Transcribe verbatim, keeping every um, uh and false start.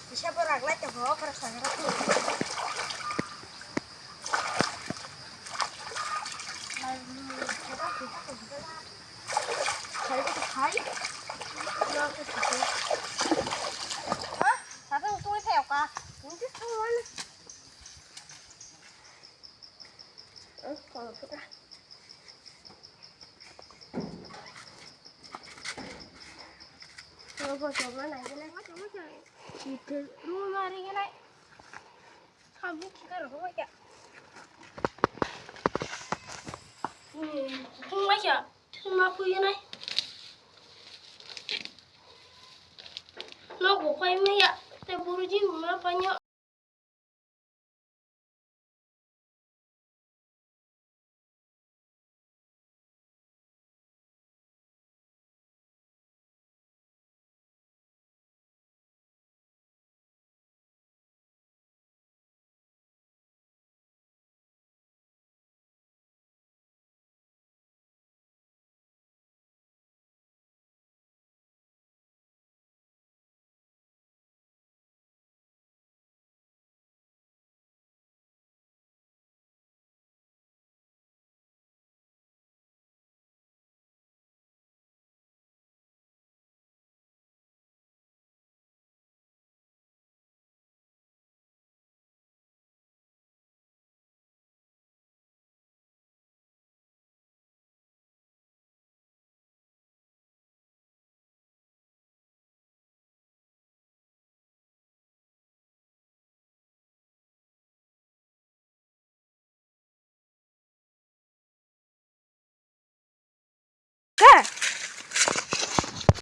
Kisa borok lai tongo, borok sagra. Hai, hai. Sasa utung saya ka. Ini tuh mana? Eh, kalau sudah. Kalau bocor mana aja lah. Itu rumah hari ini. Kamu kita rumah ya. Hmm, rumah ya. Terima aku ya, Nay. Nogo paimaya, tei borok jin ma painw. Khe,